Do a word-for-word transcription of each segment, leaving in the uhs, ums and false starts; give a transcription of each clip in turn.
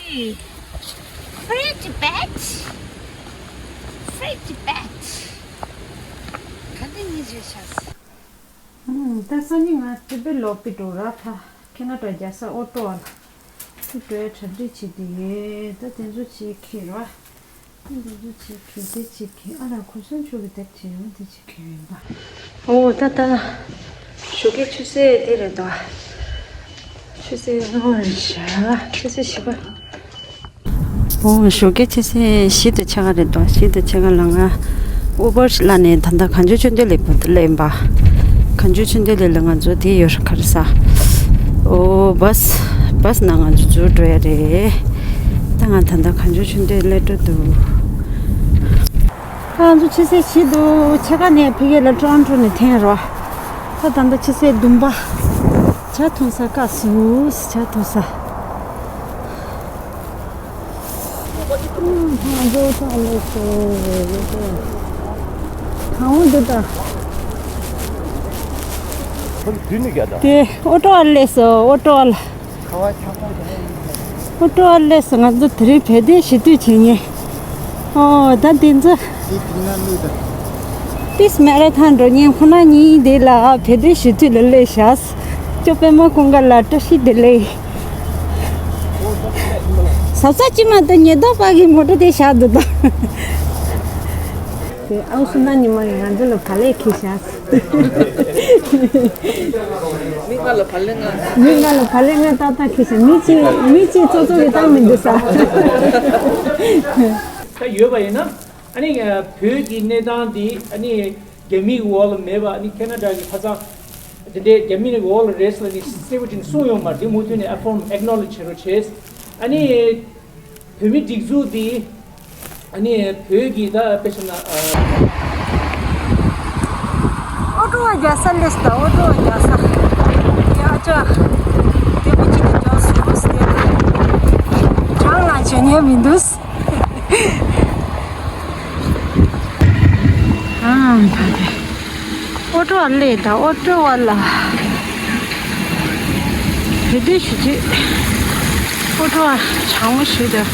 Free Tibet. Free Tibet. ག་འདྲ་ཡིན་ཞེས་བྱ། ཨུམ། ད་སང་ཉིན་ང་ཏི་པེ་ལོག་པི་འགྲོ་ར་ཕ། ཁེ་ན་ཌ་རྒྱལ་ས་ཨོ་ཊོ་ཝ་ལ། ཏི་འགྲོ་ཡ་གྲ་སྒྲིག་བྱེད་དེ་ཡོད། ད་དེ་ཚོ་བྱེད་ཁི་ར། ཨ་འདི་ཚོ་བྱེད་ཁི་དེ་བྱེད་ཁི། ཨ་ལ་ཁུ་སུན་ཆུ་གི་དེབ་བྱེད་ཡོང་དེ་བྱེད་ཁི་ཡོད་པ། ཨོ་ད་ད། ཞོགས་ཀའི་ཆུ་ཚོད་དེ་རེད་དོ། ཆུ་ཚོད་ལྔ་པ་རེད་ཤག་ཆུ་ཚོད་བཞི་པ། ཨོ་ཞོགས་ཀའི་ཆུ་ཚོད་བཞི་དང་ཕྱེད་ཀ་རེད་དོ། བཞི་དང་ཕྱེད་ཀ་ལ་ང་ཨུ་བར་ལ་ནས་ད་ལྟ་གངས་ལྗོངས་ཆོས་ལྡན་གླིང་བར་དུ་སླེབས་ཡིན་པ། གངས་ལྗོངས་ཆོས་ལྡན་གླིང་ལ་ང་ཚོ་དེ་ཡོད་རེད་ག་རེ་ཟ། ཨོ་བཱས་བཱས་ནང་ང་ཚོ་འཛུལ་འགྲོ་ཡ་རེད། ད་ང་ད་ལྟ་གངས་ལྗོངས་ཆོས་ལྡན་སླེབས་འགྲོ་འདུག་ང་ཚོ་ཆུ་ཚོད་བཞི་དང་ཕྱེད་ཀ་ནས་ཕ་གི་ལ་ཊོ་རོན་ཊོ་ནས་འཐེན་རོགས། ད་ད་ལྟ་ཆུ་ཚོད་བདུན་པ། ཇ་འཐུང་ས་བཀག་སོང་། ཇ་འཐུང་ས། ང་ཚོ་ཨོ་ཊོ་ཨ་ལས་སོ། གང་འོང་འདུག་ད། དེ་ཨོ་ཊོ་ཨ་ལས་སོ། ཨོ་ཊོ་ཨ་ལ། ཨོ་ཊོ་ཨ་ལས་སོ། ང་ཚོ་དེ་རིང་བོད་དོན་ཞུ་གཏུག་བྱེད་མཁན། ཨོ་ད་དེ་ཚོ། པིས་མེ་ར་ཐོན་འགྲོ་མཁན་ཁོ་ན་གཉིས་དེ་ལ་བོད་དོན་ཞུ་གཏུག་ལ་སླེབས་ཤག་ཅོ་པད་མ་ཀུན་དགའ་ལགས་བཀྲ་ཤིས་བདེ་ལེགས། ཟབ་ས་ཅི་མ་གཏོགས་ཉེན་རྟོག་པ་གི་མོ་ཊ་དེ་བཞག་འདུག་ད། དེ་ཨའུ་སུ་ན་ཉི་མ་ཡིས་ང་ཚོ་ལ་བག་ལེབ་འཁྱེར་བཞག་མི་ལྔ་ལ་བག་ལེབ་ལྔ། མི་ལྔ་ལ་བག་ལེབ་ལྔ་ཏག་ཏག་འཁྱེར་བཞག་མི་གཅིག་མི་གཅིག་ཙོག་ཙོག་གིས་བཏང་མི་འདུག་ས། ད་ཡོད་པ་ཡིན་ན། ཨ་ནི་བོད་ཀྱི་གནས་སྟངས་འདི་ཨ་ནི་རྒྱ་མིའི་འོག་ལ་མེད་པ། ཨ་ནི་ཁེ་ན་ཌ་གི་ཁ་སང་དེ་འདྲའི་རྒྱ་མིའི་འོག་ལ་རེད་ཟེར་ནས་གསལ་པོ་ཅིག་གསུངས་ཡོད་མ་རེད། འདི་མུ་མཐུད་ནས་ཨ་ཕོརམ་ཨེག་ནོ་ལེཇ་བྱེད་རོགས་བྱས། ཨ་ནི་བོད་མི་སྒྲིག་འཛུགས་འདི་ཨ་ནི་བོད་ཀྱི་ད་དཔེ་བྱས་ན། ཨོ་ཊོ་བ་རྒྱལ་ས་སླེབས་སོང་། ཨོ་ཊོ་བ་རྒྱལ་ས། ཡ་ཅོ། དེ་མི་གཅིག་གིས་ཅོ་སི་རོ་སི་དེ་གྲང་ལ་བྱེད་ཉན་མི་འདུག་ཨང་། ད་དེ་ཨོ་ཊོ་བ་སླེབས་ད། ཨོ་ཊོ་བ་ལ་བོད་དོན་ཞུ་གཏུག་ཨོ་ཊོ་བ་གྲང་མོ་ཞིག་འདུག་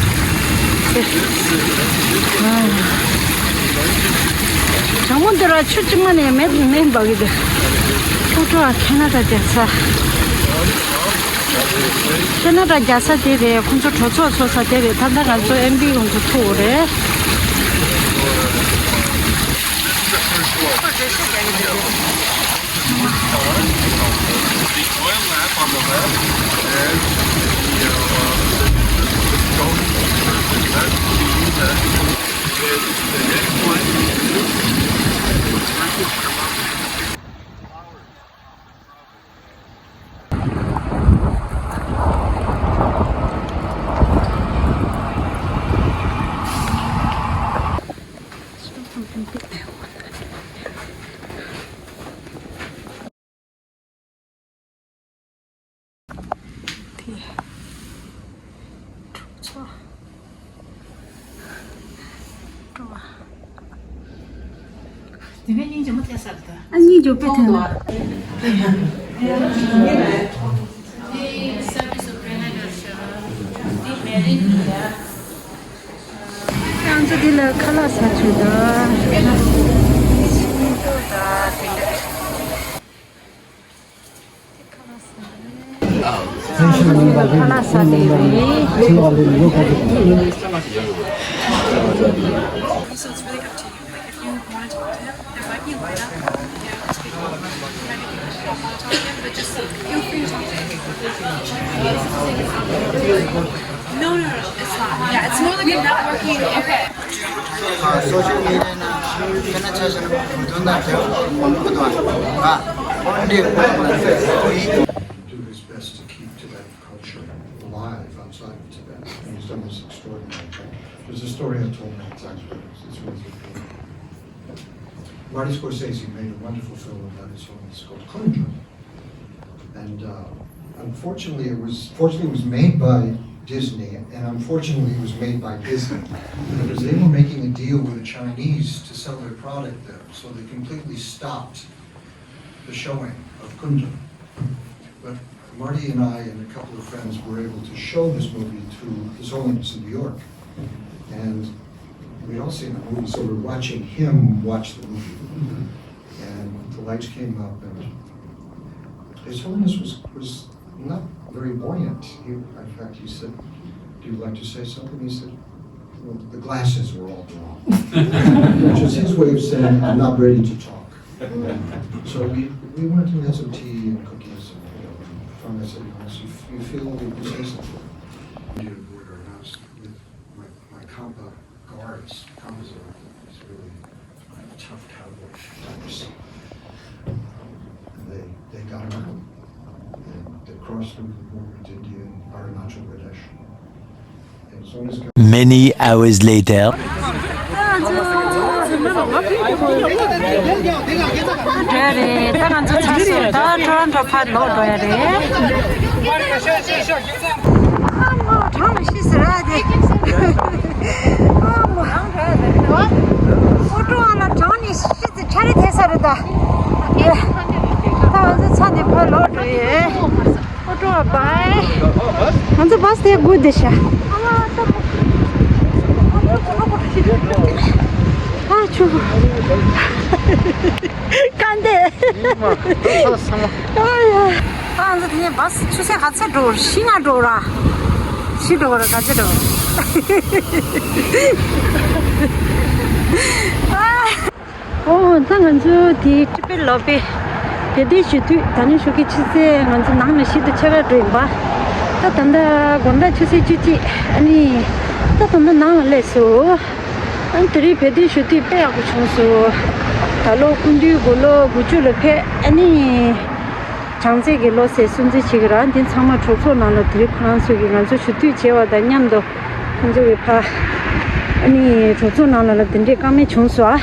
གྲང་མོ་འདི་ར་ཆུ་གཅིག་མ་ནས་མེད་མེད་འབབ་ཀྱི་འདུག་ཨོ་ཊོ་བ་ཁེ་ན་ཌ་རྒྱལ་ས། ཁེ་ན་ཌ་རྒྱལ་ས་དེ་རེད། ཁོང་ཚོ་གྲོས་ཚོགས་ཚོགས་ས་དེ་རེད། ད་ལྟ་ང་ཚོ་ཨེམ་པི་ཁོང་ཚོ་ཐུག་རེད། The oil lamp on the left and the, uh, the stone, that, that, the next one is དེ། གྲུབ་ཚོགས། སྤྲོ་བ། དེ་ནས་སྙིང་རྗེ་མོ་ཐེབས་ས་རེད་ད། ཨ་སྙིང་རྗེ་པོ་ཐེབས་ན། ང་ཚོ་འདི་ལ་ཁ་ལག་ཟ་བྱོས་ད། ཁ་ལག་ཟ་ལེ་རེད། No, no, no, it's not. Yeah, it's more like a networking. Okay. ཨ། སོ་ཤལ་མི་ཌི་ཡ་ནང་ཁྱེད་རང་ཆ་བཞག་ན་དོན་དག་དེ་མང་པོ་འདུག་ཨ། ཨོན་ཌེ་ཨོན་ཌེ། Do his best to keep Tibetan culture alive outside of Tibet. And he's done this extraordinary thing. There's a story I told many times, but it's, it's worth repeating. Martin Scorsese made a wonderful film about his home. It's called Kunta. And, uh, unfortunately, it was, fortunately, it was made by Disney, and unfortunately, it was made by Disney. Because they were making a deal with the Chinese to sell their product there, so they completely stopped the showing of Kunta. But Marty and I and a couple of friends were able to show this movie to His Holiness in New York. And we'd all seen the movie, so we're watching him watch the movie. And the lights came up, and His Holiness was, was not very buoyant. He, in fact, he said, "Do you like to say something?" He said, "Well, the glasses were all wrong." Which is his way of saying, "I'm not ready to talk." So we, we went and had some tea and cookies and, you know, found that, said, "Unless you, you feel you can say something." We did a border house with my, my Khampa guards. Khampas are, it's really a tough cowboy types. And they, they got him out. And they crossed over the border to India in Arunachal Pradesh. Many hours later. འགྲོ་ཡ་རེད། ད་ང་ཚོ་ཚར་སོང་། ད་ཊོ་རོན་ཊོ་ཕར་ལོག་འགྲོ་ཡ་རེད། ཨ་མ་གྲང་ལ་ཤི་ཟེར་ར་དེ། ཨ་མ་ཨོ་ཊོ་བ་ལ་གྲང་ནས་ཤི་ཟེར། ཆ་རེ་ཐེ་ས་རེད་ད། ཡེ། ད་ང་ཚོ་ཚར་ནས་ཕར་ལོག་འགྲོ་ཡ། ཨོ་ཊོ་བ་བྷའི། ང་ཚོ་བྷ་སི་དེ་སྒུག་བསྡད་ཤག་ཨ་ཆུ། སྐར་འདི། ཨ་ཡ། ཨ་ང་ཚོ་དེ་ནས་བྷ་སི་ཆུ་ཚོད་ག་ཚོད་འགྲོ། བཞི་ལྔ་འགྲོ་ར། བཞི་འགྲོ་ར། ག་ཚོད་འགྲོ། ཨ། ཨོ་ད་ང་ཚོ་དེ་ཊི་པེཊ་ལོ་པེ་བོད་དོན་ཞུ་དུས་ད་ནི་ཞོགས་ཀྱི་ཆུ་ཚོད་ང་ཚོ་ནང་ལ་བཞི་དང་ཕྱེད་ཀ་འགྲོ་ཡིན་པ། ད་ད་ལྟ་དགོང་དག་ཆུ་ཚོད་བཅུ་གཅིག་ཨ་ནི་ད་ད་ལྟ་ནང་ལ་སླེབས་སོང་། ཨ་ནི་དེ་རིང་བོད་དོན་ཞུ་དུས་དཔེ་ཡག་པོ་བྱུང་སོང་། ད་ལོ་སྐུ་མདུན་དགུང་ལོ་དགུ་བཅུ་ལ་ཕེབས། ཨ་ནི་བྱང་རྩེ་གི་ལོ་ཟེར་སྲུང་བརྩི་བྱེད་ཀྱི་ར། འདི་ཚང་མ་གྲོགས་ཚོགས་ནང་ལ་དེ་རིང་ཁོ་རང་ཚོ་གིས་ང་ཚོ་ཞུ་དུས་བྱས་པ་དང་མཉམ་དུ་ཁོང་ཚོ་གི་ཕ་ཨ་ནི་གྲོགས་ཚོགས་ནང་ལ་ལ་དེ་འདྲའི་དཀའ་མེད་བྱུང་སོང་ཨ།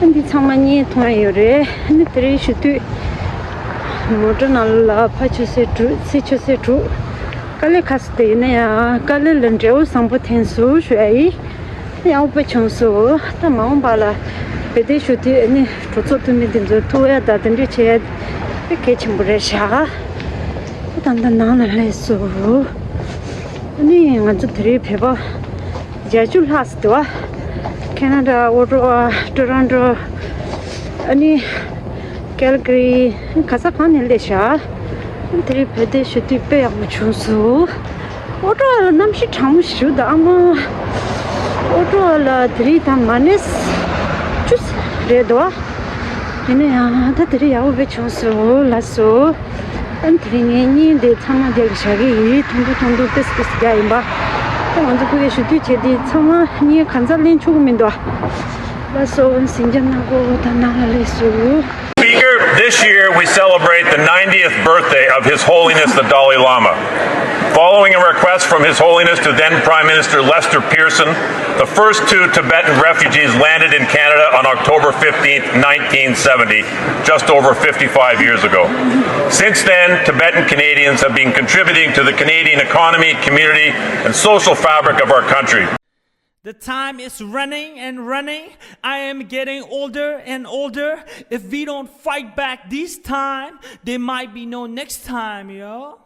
ཨ་འདི་ཚང་མ་བརྙན་མཐོང་ཡ་ཡོད་རེད། ཨ་ནི་དེ་རིང་ཞུ་དུས་མོ་ཊ་ནང་ལ་ཕ་ཆུ་ཚོད་དྲུག་ཚེ་ཆུ་ཚོད་དྲུག་དཀའ་ལས་ཁག་སོང་། དེ་ཡིན་ན་ཡང་དཀའ་ལས་ལ་འབྲས་བུ་བཟང་པོ་ཐོན་སོང་ཞུ་ཡ་ཡིན། ཡག་པོ་བྱུང་སོང་། ད་མ་འོངས་པ་ལ་བོད་དོན་ཞུ་དུས་ཨ་ནི་གྲོགས་ཚོགས་འཐུས་མི་འདི་ཚོ་ཐུག་ཡ་དང་དེ་འདྲ་བྱེད་ཡ་དཔེ་གལ་ཆེན་པོ་རེད་ཤག་ད་ད་ནང་ལ་སླེབས་སོང་། ཨ་ནི་ང་ཚོ་དེ་རིང་བོད་པ་བརྒྱད་ཅུ་ལྷག་ཙམ་འདུག་བ། ཁེ་ན་ཌ། ཨོ་ཊོ་བ། ཊོ་རོན་ཊོ། ཨ་ནི་ཀལ་གྷ་རི། ག་ས་གང་ནས་སླེབས་ཤག་དེ་རིང་བོད་དོན་ཞུ་དུས་དཔེ་ཡག་པོ་བྱུང་སོང་། ཨོ་ཊོ་བ་ལ་གནམ་གཤིས་གྲང་མོ་ཞིག་འདུག་ཨ་མ། ཨོ་ཊོ་བ་ལ་དེ་རིང་ད་མ་ནས་བཅུ་རེད་འདུག་ཡིན་ན་ཡང་ད་དེ་རིང་ཡག་པོ་དཔེ་བྱུང་སོང་། ལགས་སོ། ཨ་ནི་དེ་རིང་ངའི་བརྙན་དེ་ཚང་མ་རྒྱག་གི་བཞག་གི་ཡིན། ཐུང་ཐུང་ཐུང་ཐུང་ཏོག་ཙམ་ཏོག་ཙམ་རྒྱག་ཡིན་པ། ད་ང་ཚོ་ཕ་གིར་ཞུ་དུས་བྱས་དེ་ཚང་མ་བརྙན་གང་ཚང་ལེན་ཆོག་གི་མི་འདུག་ལགས་སོ། ཨ་ནི་ཟིང་ཆ་ནག་པོ་ད་ནང་ལ་སླེབས་སོང་། Speaker, this year we celebrate the ninetieth birthday of His Holiness the Dalai Lama. Following a request from His Holiness to then Prime Minister Lester Pearson, the first two Tibetan refugees landed in Canada on October fifteenth, nineteen seventy, just over fifty-five years ago. Since then, Tibetan Canadians have been contributing to the Canadian economy, community, and social fabric of our country. The time is running and running. I am getting older and older. If we don't fight back this time, there might be no next time, yo.